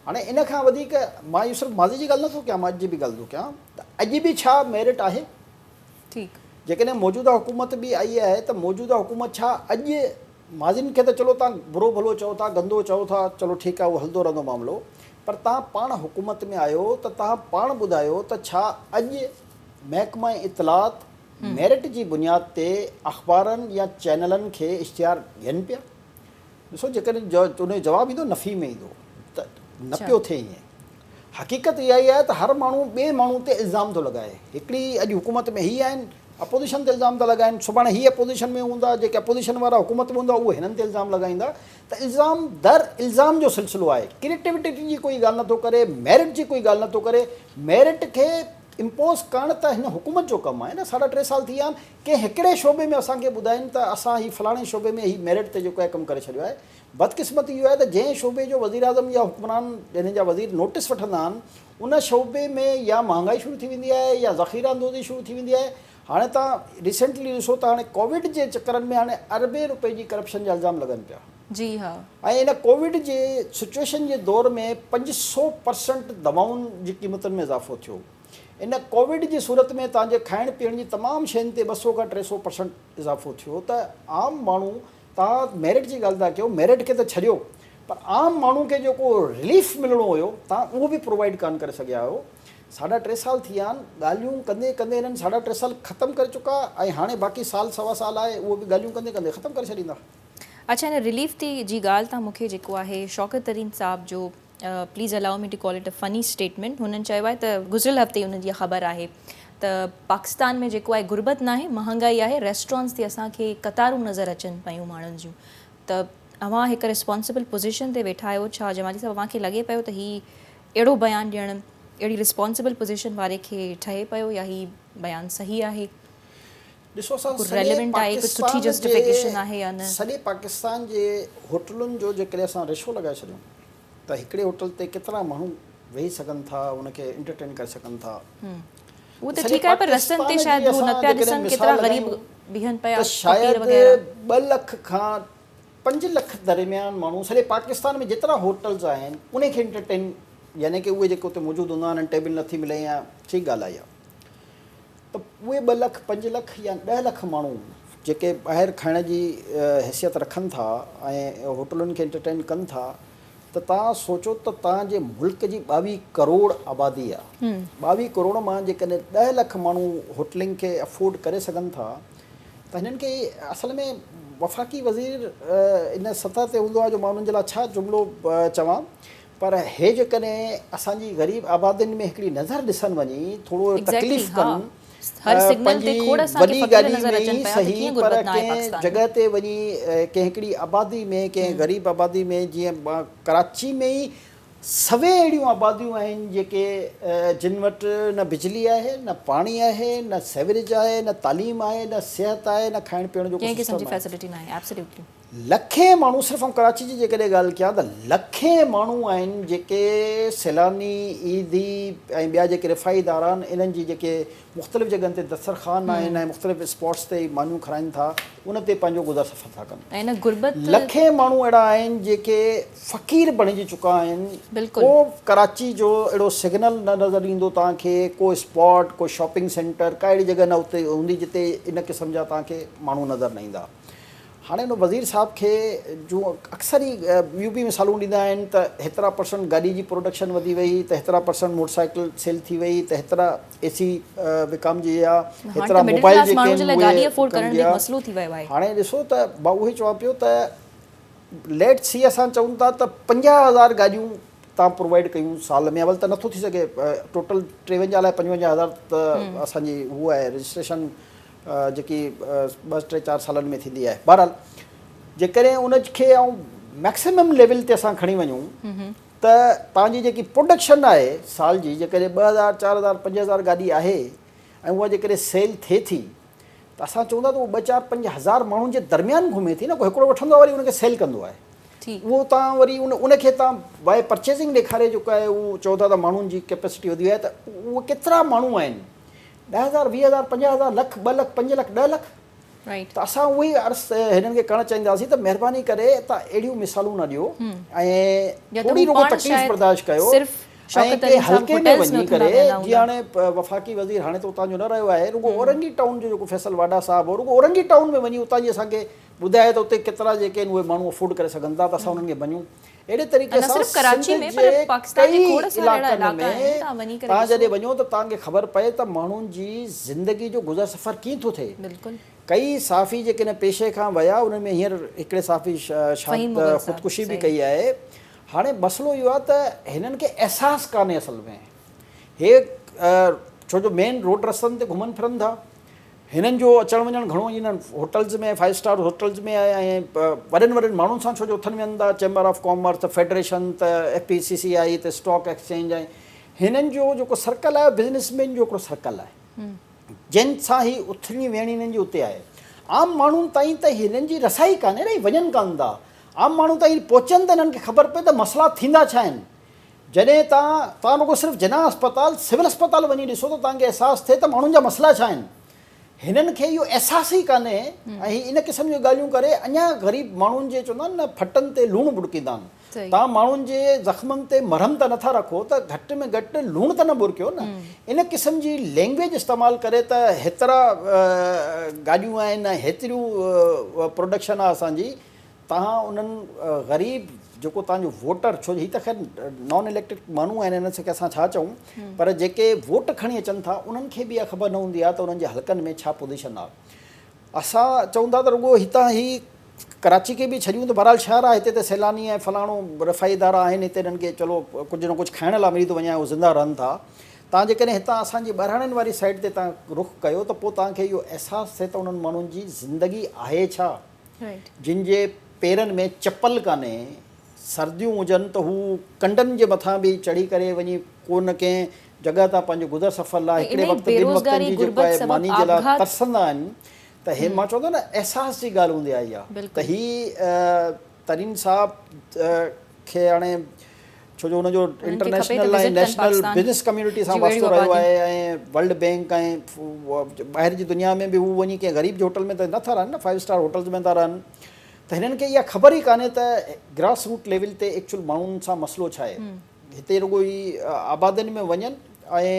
هاڻي ان کان وڌيڪ مان اهو صرف ماضي جي ڳالهه نٿو ڪيان مان اڄ جي به ڳالهه ٿو ڪيان ته اڄ به ڇا ميرٽ آهي؟ ٺيڪ. جيڪڏهن موجوده حڪومت به آئي آهي ته موجوده حڪومت ڇا اڄ ماضين کي ته چلو تان برو ڀلو چئو ٿا گندو چئو ٿا چلو ٺيڪ آهي اهو هلندو رهندو معاملو پر تان پاڻ حڪومت ۾ آهيو ته تان پاڻ ٻڌايو ته ڇا اڄ محڪمه اطلاعات ميرٽ جي بنياد تي اخبارن يا چينلن کي اشتهار ڏين پيا؟ ڏسو جيڪڏهن ان جو جواب ايندو نفي ۾ ايندو ته نه پيو ٿئي ائين. حقيقت اها ئي آهي ته هر ماڻهو ٻئي ماڻهو تي الزام ٿو لڳائي. هڪڙي اڄ حڪومت ۾ هي آهن اپوزيشن تي الزام ٿا لڳائن، سڀاڻي هي اپوزيشن ۾ هوندا، جيڪي اپوزيشن وارا حڪومت ۾ هوندا اهي هنن تي الزام لڳائيندا ته الزام در الزام جو سلسلو آهي. ڪريٽيوٽي جي ڪوئي ڳالهه نٿو ڪري، ميرٽ جي ڪوئي ڳالهه نٿو ڪري، ميرٽ کي امپوز ڪرڻ ته هن حڪومت جو ڪم آهي نه، ساڍا ٽي سال ٿي ويا آهن، ڪنهن هڪڙي شعبي ۾ اسان کي ٻڌائين ته اسان هي فلاڻي شعبي ۾ هي ميرٽ تي جيڪو آهي ڪم ڪري ڇڏيو آهي. بدقسمتي اهو آهي ته جنهن شعبي جو وزيراعظم يا حڪمران جنهن جا وزير نوٽيس وٺندا آهن ان شعبي ۾ يا مهانگائي شروع ٿي ويندي آهي يا ذخيره اندوزي شروع ٿي ويندي آهي. هاڻي توهان ريسينٽلي ڏسو ته هاڻي ڪووڊ جي چڪرن ۾ هاڻي اربين روپين جي ڪرپشن جا الزام لڳن پيا. جي ها. ۽ ان ڪووڊ جي سچوئيشن جي دور ۾ 500% دوائن جي قيمتن ۾ اضافو ٿيو. ان ڪووڊ جي صورت ۾ توهان جي کائڻ پيئڻ جي تمام شين تي 200 کان 300% اضافو ٿيو ته عام ماڻهو توهان ميرٽ جي ڳالهه ٿا ڪيو ميرٽ کي ته ڇڏيو پر عام ماڻهو کي جيڪو رليف ملڻو هيو توهان اهو به پرووائيڊ ڪانه ڪري سگهيا آهيو. ساڍا ٽي سال ٿي ويا آهن ڳالهيون ڪندي ڪندي هنن ساڍا ٽي سال ختم ڪري چڪا ۽ هاڻي باقي سال سوا سال آهي اهو به ڳالهيون ڪندي ڪندي ختم ڪري ڇڏيندا. اڇا هن رليف تي جي ڳالهه تان مون کي جيڪو آهي شوڪت ترين صاحب جو please allow me to call it a funny statement هنن چيو آهي ته گذريل هفتي ئي انهن جي خبر آهي ته پاڪستان ۾ جيڪو آهي غربت ناهي مهانگائي آهي ريسٽورانٽس تي اسان کي قطارون نظر اچن پيون ماڻهن جون ته اوهان هڪ ريسپانسبل پوزيشن تي ويٺا آهيو ڇا جمالي صاحب اوهان کي لڳي پيو ته هي اهڙو بيان ڏيڻ اهڙي ريسپانسبل پوزيشن واري کي ٺهي پيو يا هي بيان صحيح آهي؟ ڏسو اسان ڪو سڄي ريليونٽ آهي ڪو سٺي پاڪستان جي جسٽيفڪيشن آهي يا نه؟ سڄي پاڪستان جي هوٽلن جو جيڪڏهن اسان ريشو لڳائي ڇڏيون ته هڪڙي هوٽل تي ڪيترا ماڻهو ويهي سگهن ٿا ان کي انٽرٽين ڪري سگهن ٿا. اهو ته سڄي ٺيڪ آهي پر رستن تي پاڪستان شايد جي هو نه اسان پيا جيڪڏهن ڏسن مثال ڪيترا غريب لڳايون بيهن پيا ته فقير شايد وغيره. 2 لک کان 5 لک درميان ماڻهو سڄي پاڪستان ۾ جيترا هوٽلز آهن ان کي انٽرٽين يعني ڪي اهي جيڪي اتي موجود هوندا آهن ٽيبل نٿي ملي يا ٺيڪ ڳالهه آهي اها ته اهي 2 لک 5 لک يا 10 لک ماڻهو جيڪي ٻاهر کائڻ جي حيثيت رکن ٿا ۽ هوٽلن کي انٽرٽين ڪن ٿا ته توهان سوچو ته توهان جي ملڪ جي 22 ڪروڙ آبادي آ 22 ڪروڙ مان جيڪڏهن 10 لک ماڻهو هوٽلنگ کي افورڊ ڪري سگهن ٿا ته هنن کي اصل ۾ وفاقي وزير ان سطح تي هوندو آ جو مان انهن جي لاء ڇا جملو چوان پر هي جيڪڏهن اسان جي غريب آبادين ۾ هڪڙي نظر ڏسن وڃي ٿورو ايگزيڪٽلي تڪليف ها ڪن هر سگنل تي پنهنجي کوڙ اسان کي وڏي فقير گاڏي نظر ۾ اچن ئي پيا ته سهي ڪيئن پر غربت ناهي ڪنهن پاڪستان ۾. جڳهه تي وڃي ڪنهن هڪڙي آبادي ۾ ڪنهن غريب آبادي ۾ جيئن ڪراچي ۾ ئي سوين اهڙيون آباديون آهن جيڪي جن وٽ نه بجلي آهي نه پاڻي آهي نه سيوريج آهي نه تعليم آهي نه صحت آهي نه کائڻ پيئڻ جو ڪو ڪنهن قسم سسٽم جي آهي. فيسلٽي ناهي ايبسوليوٽلي. لکين ماڻهو صرف آئون ڪراچي جي جيڪڏهن ڳالهه ڪيان ته لکين ماڻهو آهن جيڪي سيلاني، عيدي ۽ ٻيا جيڪي رفاهي ادارا آهن انهن جي جيڪي مختلف جڳهن تي دسترخوان آهن ۽ مختلف اسپاٽس تي مانيون کارائن ٿا ان تي پنهنجو گذر سفر ٿا ڪن. ۽ ان غربت. لکين ماڻهو اهڙا آهن جيڪي فقير بڻجي چڪا آهن. بلڪل. ڪو ڪراچي جو اهڙو سگنل نه نظر ايندو توهان کي ڪو اسپاٽ ڪو شاپنگ سينٽر ڪا اهڙي جڳهه نه اتي هوندي جتي ان قسم جا توهان کي ماڻهو نظر نه ايندا. هاڻي ان وزير صاحب کي جون اڪثر ئي ٻيون به مثالون ڏيندا آهن ته هيترا پرسنٽ گاڏي جي پروڊڪشن وڌي وئي ته هيترا پرسنٽ موٽر سائيڪل سيل ٿي وئي ته هيترا اي سي وڪامجي ويا هاڻي هيترا ته مڊل موبائل ڪلاس جيڪي ماڻهو جي آهن لاء اهي گاڏي افورڊ ڪرڻ وڪامجي به ويا. مسئلو ٿي ويو آهي. هاڻي ڏسو ته مان اهو ئي چوان پيو ته ليٽ سي اسان چئون ٿا ته 50,000 گاڏيون تان پرووائيڊ ڪيون سال ۾ اول ته نٿو ٿي سگهي ٽوٽل 53 الائي 55,000 ته اسان جي هو آهي رجسٽريشن جيڪي 2 3 4 سالن ۾ ٿيندي آهي بهرحال جيڪڏهن ان کي آئون ميڪسيمم ليول تي اسان کڻي وڃون ته توهان جي جيڪي پروڊڪشن آهي سال جي جيڪڏهن 2000 4000 5000 گاڏي آهي ۽ اها جيڪڏهن سيل ٿئي ٿي ته اسان چون ٿا ته اهو 2 4 5 هزار ماڻهن جي درميان گهمي ٿي نه ڪو هڪڙو وٺندو آهي وري ان کي سيل ڪندو آهي اهو توهان وري ان کي توهان باء پرچيزنگ ڏيکاري جيڪو آهي اهو چئو ٿا ته ماڻهن جي ڪيپيسٽي وڌي وئي آهي ته اهي ڪيترا ماڻهو آهن 10,000 20,000 50,000 لک 2 لک 5 لک 10 لک ته اسان اهو ئي عرض هنن کي ڪرڻ چاهينداسين ته مهرباني ڪري توهان اهڙيون مثالون نه ڏيو ۽ ٿوري رڳو تڪليف برداشت ڪيو ۽ ڪنهن حلقي ۾ وڃي ڪري جيئن هاڻي وفاقي وزير هاڻي ته اتان جو نه رهيو آهي رڳو اورنگي ٽائون جو جيڪو فيصل واڊا صاحب هو رڳو اورنگي ٽائون ۾ وڃي اتان جي اسان کي ٻڌائي ته اتي ڪيترا جيڪي آهن اهي ماڻهو افورڊ ڪري سگهن ٿا ته اسان انهن کي مڃون. اهڙي طريقي نه سان صرف ڪراچي سنڌ ۾ پر جي پاڪستان جي ڪئي کوڙ سارا اهڙا علائقن علائقا ۾ آهن توهان وڃي ڪري توهان ڏسو. جڏهن وڃو ته توهان کي خبر پئي ته ماڻهن جي زندگي جو گذر سفر ڪيئن ٿو ٿئي. بلڪل. ڪئي صحافي جيڪي هن پيشي کان ويا انهن ۾ هينئر هڪڙي صحافي فهيم شايد مغل صاحب خودڪشي به صحيح. ڪئي آهي. هاڻي مسئلو اهو آهي ته هنن کي احساس ڪانهي اصل ۾ هي ڇو جو مين روڊ رستن تي گهمن ڦرن ٿا. هنن جو اچڻ وڃڻ گهڻو انهن هوٽلز ۾ فائيو اسٽار هوٽلز ۾ آهي ۽ وڏن وڏن ماڻهن سان ڇو جو اٿن ويهن ٿا چيمبر آف ڪامرس ته فيڊريشن ته ايف پي سي سي آئي ته اسٽاڪ ايڪسچينج ۽ هنن جو جيڪو سرڪل آهي بزنس مين جو هڪڙو سرڪل آهي جن سان هي اٿڻي ويهڻي هنن جي اتي آهي عام ماڻهن تائين ته هنن جي رسائي ڪانهي نه هي وڃن ڪانه ٿا عام ماڻهو تائين پهچن ته هنن کي خبر پئي ته مسئلا ٿيندا ڇا آهن جڏهن توهان توهان رڳو صرف جناح اسپتال سول اسپتال وڃي ڏسو ته توهان کي احساس ٿئي ته ماڻهن جا مسئلا ڇا آهن. هنن کي اهو احساس ئي ڪانهي ۽ هي ان قسم جون ڳالهيون ڪري اڃا غريب ماڻهن جي چوندا آهن نه ڦٽن تي لوڻ ٻڙڪيندا آهن. توهان ماڻهن جي زخمن تي مرهم ته نٿا رکو ته گهٽ ۾ گهٽ لوڻ ته نه ٻرڪيو نه. ان قسم جي لينگويج استعمال ڪري ته هيترا گاڏيون آهن ۽ هيتريون پروڊڪشن آهي اسان جي توهان انهن غريب جيڪو توهان جو ووٽر ڇو جو هي ته خير نان اليڪٽيڊ ماڻهو آهن انهن کي اسان ڇا چئون پر جيڪي ووٽ کڻي اچن ٿا انهن کي به اها خبر نه هوندي آهي ته انهن جي حلقن ۾ ڇا پوزيشن آهي اسان چئون ٿا ته رڳو هتان هي ڪراچي کي به ڇڏيون ته بهرحال شهر آهي هتي ته سيلاني ۽ فلاڻو رفاهي ادارا آهن هتي انهن کي چلو ڪجهه نه ڪجهه کائڻ لاء ملي ٿو وڃي ۽ هو زنده رهن ٿا توهان جيڪڏهن هتان اسان جي ٻهراڙين واري سائيڊ تي توهان رخ ڪيو ته پوء توهان کي اهو احساس ٿئي ته انهن ماڻهن جي زندگي آهي ڇا جن جي پيرن ۾ چپل ڪانهي، سرديون هجن ته هو ڪنڊن جي مٿان به چڙهي ڪري وڃي ڪو نه ڪنهن جڳهه تان پنهنجو گذر سفر لاء هڪڙي وقت ٻن وقتن جي جيڪو آهي ماني جي لاء ترسندا آهن ته هي مان چوندو نه احساس جي ڳالهه هوندي آهي اها ته هي ترين صاحب کي هاڻي ڇو جو ان جو انٽرنيشنل ۽ نيشنل بزنس ڪميونٽي سان واسطو رهيو آهي ۽ ورلڊ بينڪ ۽ ٻاهر جي دنيا ۾ به هو وڃي ڪنهن غريب جي هوٽل ۾ ته نٿا رهن نه فائيو اسٽار هوٽلز ۾ ٿا رهن ته هنن کي اها خبر ئي ڪانهي ته گراس روٽ ليول تي ايڪچوئل ماڻهن سان مسئلو ڇا آهي هتي رڳو هي آبادين ۾ وڃن ۽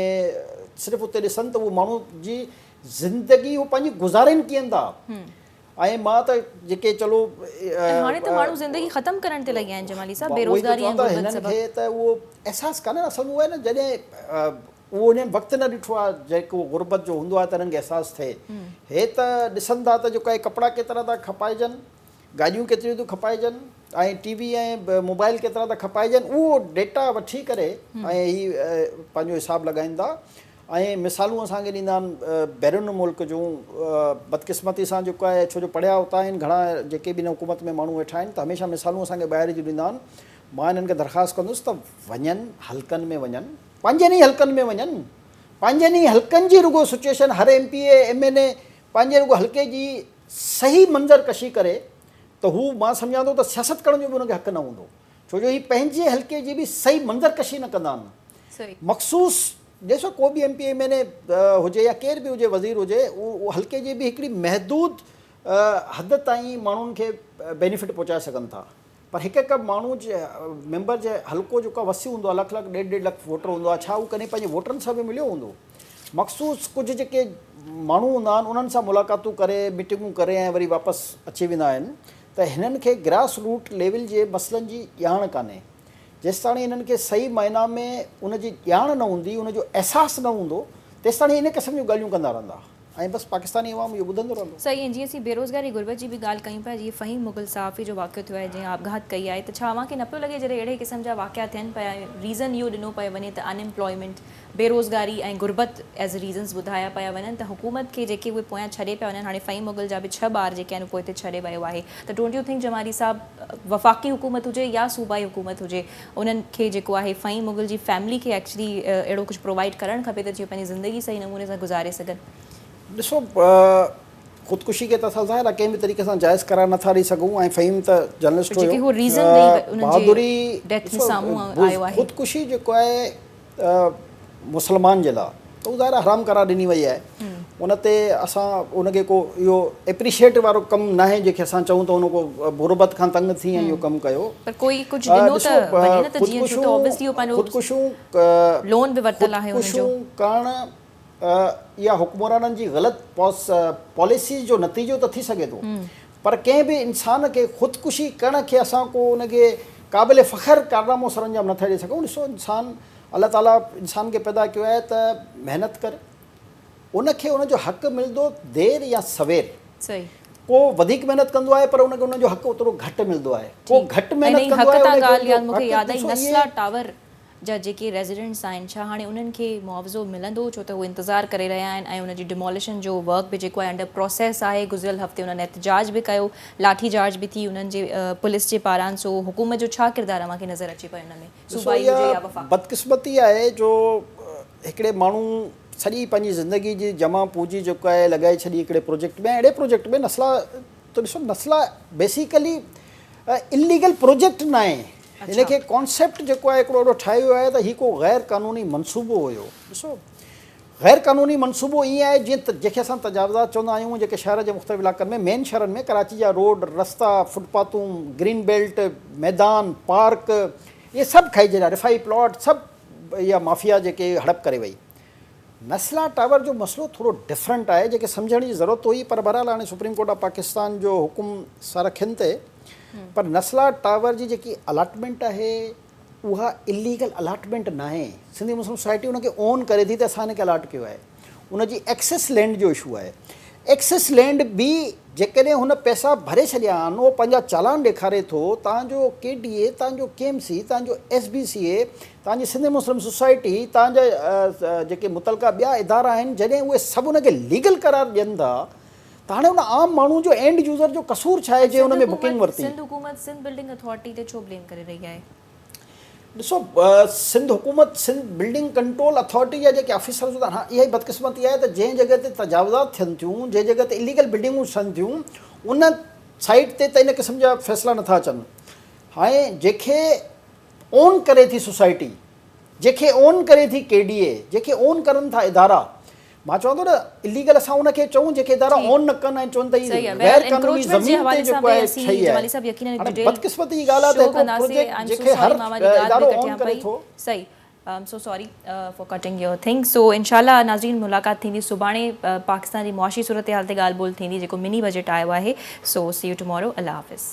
صرف اتي ڏسن ته اهو ماڻهو جي زندگي هو پنهنجي گذارين ڪيئن ٿا ۽ مان ته جيڪي چلو. ۽ هاڻي ته ماڻهو زندگي ختم ڪرڻ تي لڳي آهن جمالي صاحب بيروزگاري ۽ غربت سبب. هنن کي ته اهو احساس ڪانهي نه اصل ۾ اهو آهي نه جڏهن اهو انهن وقت نه ڏٺو آهي جيڪو غربت جو هوندو آهي ته انهن کي احساس ٿئي هي ته ڏسن ٿا ته جيڪو آهي ڪپڙا ڪيترا ٿا کپائجن گاڏيون ڪيتريون ٿيون کپائجن ۽ ٽي وي ۽ موبائل ڪيترا ٿا کپائجن اهو ڊيٽا وٺي ڪري ۽ هي پنهنجو حساب لڳائين ٿا ۽ مثالون اسان کي ڏيندا آهن بيرون ملڪ جون بدقسمتي سان جيڪو آهي ڇو جو پڙهيا اتان آهن گهڻا جيڪي به هن حڪومت ۾ ماڻهو ويٺا آهن ته هميشه مثالون اسان کي ٻاهر جون ڏيندا آهن مان هنن کي درخواست ڪندس ته وڃن حلقن ۾ وڃن پنهنجن ئي حلقن ۾ وڃن پنهنجن ئي حلقن جي رڳو سچويشن هر M P A M N A پنهنجي رڳو حلقي جي صحيح منظر ڪشي ڪري ته هو مان سمجهان ٿو ته سياست ڪرڻ جو به هن کي حق نه هوندو ڇو جو هي پنهنجي حلقي جي به صحيح منظر ڪشي نه ڪندا آهن مخصوص ڏسو ڪو به M P A M N A هجي يا ڪير به هجي وزير هجي اهو حلقي جي به هڪڙي محدود حد تائين ماڻهن کي بينيفٽ پهچائي سگهن ٿا پر هڪ هڪ ماڻهو جي ميمبر جي حلقو جيڪو آهي وسيع هوندو آهي لک لک ڏيڍ ڏيڍ لک ووٽر هوندو آهي ڇا هو ڪڏهن پنهنجي ووٽرن سان به مليو هوندو مخصوص ڪجهه جيڪي ماڻهو هوندا آهن انهن سان ملاقاتون ڪري ميٽنگون ڪري ۽ وري واپس اچي ويندا آهن ته هنن کي گراس روٽ ليول جي مسئلن جي ڄاڻ ڪانهي جيستاڻي انهن کي صحيح معنيٰ ۾ ان جي ڄاڻ نه هوندي، ان جو احساس نه هوندو، تيستاڻي ان قسم جون ڳالهيون ڪندا رهندا ۽ بس پاڪستاني عوام اهو ٻڌندو رهندو. صحيح ۽ جيئن اسين بيروزگاري غربت جي به ڳالهه ڪيون پيا جيئن فهيم مغل صحافي جو واقعو ٿيو آهي جنهن آپگهات ڪئي آهي ته ڇا اوهان کي نه پيو لڳي جڏهن اهڙي قسم جا واقعا ٿين پيا ۽ ريزن اهو ڏنو پيو وڃي ته ان ايمپلائمينٽ بيروزگاري ۽ غربت ايز ريزنز ٻڌايا پيا وڃن ته حڪومت کي جيڪي اهي پويان ڇڏي پيا وڃن هاڻي فهيم مغل جا به ڇهه ٻار جيڪي آهن پوئتي ڇڏي ويو آهي ته don't you think Jamali صاحب وفاقي حڪومت هجي يا صوبائي حڪومت هجي انهن کي جيڪو آهي فهيم مغل جي فيملي کي ايڪچلي اهڙو ڪجهه پرووائيڊ ڪرڻ کپي ته جيئن پنهنجي زندگي صحيح نموني سان گذاري سگهن. ڏسو خودڪشي کي ته اسان ظاهر آهي ڪنهن به طريقي سان جائز قرار نٿا ڏئي سگهون ۽ فهيم ته جرنلسٽ هيو جيڪي هو ريزن ڏئي انهن جي ڊيٿ ۾ سامهون آيو آهي. خودڪشي جيڪو آهي مسلمان جي لاء ته اهو ظاهر آهي حرام قرار ڏني وئي آهي ان تي اسان ان کي ڪو اهو اپريشيٽ وارو ڪم ناهي جنهن کي اسان چئون ته ان ڪو غربت کان تنگ ٿي ۽ اهو ڪم ڪيو پر ڪوئي ڪجهه ڏنو ته وڃي نه ته جيئن ڇو ته اوبويسلي اهو پنهنجو لون به ورتل آهي ان جو خودڪشيون ڪرڻ اها حڪمرانن جي غلط پاليسيز جو نتيجو ته ٿي سگهي ٿو پر ڪنهن به انسان کي خودڪشي ڪرڻ کي اسان ڪو ان کي قابل فخر ڪارنامو سرانجام نٿا ڏئي سگهون. ڏسو انسان الله تعالي انسان کي پيدا ڪيو آهي ته محنت ڪر ان کي ان جو حق ملندو دير يا سوير. ڪو وڌيڪ محنت ڪندو آهي پر ان کي ان جو حق اوترو گهٽ ملندو آهي ڪو گهٽ محنت ڪندو آهي ان کي ان جو حق ڏسو اهي جا جيڪي ريزيڊنٽس آهن ڇا هاڻي انهن کي معاوضو ملندو ڇو ته هو انتظار ڪري رهيا آهن ۽ ان جي ڊموليشن جو ورڪ به جيڪو آهي انڊر پروسيس آهي گذريل هفتي انهن احتجاج به ڪيو لاٺي چارج به ٿي انهن جي پوليس جي پاران سو حڪومت جو ڇا ڪردار اوهان کي نظر اچي پيو ان ۾ ڏسو صوبائي هجي يا اها وفاقي. بدقسمتي آهي جو هڪڙي ماڻهو سڄي پنهنجي زندگي جي جمع پونجي جيڪو آهي لڳائي ڇڏي هڪڙي پروجيڪٽ ۾ اهڙي پروجيڪٽ ۾ نسلا ته ڏسو نسلا بيسيڪلي اليگل پروجيڪٽ ناهي هن کي ڪانسيپٽ جيڪو آهي هڪڙو اهڙو ٺاهيو ويو آهي ته هي ڪو غير قانوني منصوبو هيو ڏسو غير قانوني منصوبو ائين آهي جيئن جنهن کي اسان تجاوزات چوندا آهيون جيڪي شهر جي مختلف علائقن ۾ مين شهرن ۾ ڪراچي جا روڊ رستا فٽ پاٿون گرين بيلٽ ميدان پارڪ اهي سڀ کائي ڇڏيا رفاهي پلاٽ سڀ اها مافيا جيڪي هڙپ ڪري وئي نسلا ٽاور جو مسئلو ٿورو ڊفرنٽ آهي جيڪي سمجهڻ جي ضرورت هئي پر بهرحال هاڻي سپريم ڪورٽ آف پاڪستان جو حڪم سر اکين تي پر نسلا ٽاور جي جيڪي الاٽمينٽ آهي اها اليگل الاٽمينٽ ناهي سنڌي مسلم سوسائٽي ان کي اون ڪري ٿي ته اسان ان کي الاٽ ڪيو آهي ان جي ايڪسس لينڊ جو اشو آهي ايڪسس لينڊ به جيڪڏهن هن پئسا ڀري ڇڏيا آهن اهو پنهنجا چالان ڏيکاري ٿو تان جو ڪي ڊي اي تان جو ڪي ايم سي تان جو ايس بي سي اي تان جي سنڌ مسلم سوسائٽي تان جا جيڪي متعلقه ٻيا ادارا آهن جڏهن اهي سڀ ان کي ليگل قرار ڏين ٿا ته هاڻي ان عام ماڻهو جو اينڊ يوزر جو قصور ڇا آهي جنهن ان ۾ بڪنگ ورتي. سنڌ حڪومت سنڌ بلڊنگ اٿارٽي تي ڇو بليم ڪري رهي آهي؟ ڏسو سنڌ حڪومت سنڌ بلڊنگ ڪنٽرول اٿارٽي جا جيڪي آفيسرز هوندا آهن ها اها ئي بدقسمتي آهي ته جنهن جڳهه تي تجاوزات ٿين ٿيون جنهن جڳهه تي اليگل بلڊنگون ٺهن ٿيون ان سائيٽ تي ته ان قسم جا فيصلا نٿا اچن هاڻي جنهن کي اون ڪري ٿي سوسائٽي جنهن کي اون ڪري ٿي ڪي ڊي اي جنهن کي اون ڪرن ٿا ادارا مان چوان ٿو نه اليگل اسان ان کي چئون جيڪي ادارا اون نه ڪن ۽ چون ته هي غير قانوني زمين تي جيڪو آهي ٺهي آهي هاڻي بدقسمتي جي ڳالهه آهي ته هڪڙو پروجيڪٽ جنهن کي هر ادارو اون ڪري ٿو. صحيح I'm so sorry for cutting your thing so انشاء الله ناظرين ملاقات ٿيندي سڀاڻي پاڪستان جي معاشي صورتحال تي ڳالهه ٻولهه ٿيندي جيڪو مني بجيٽ آيو آهي سو سي يو ٽمارو الله حافظ.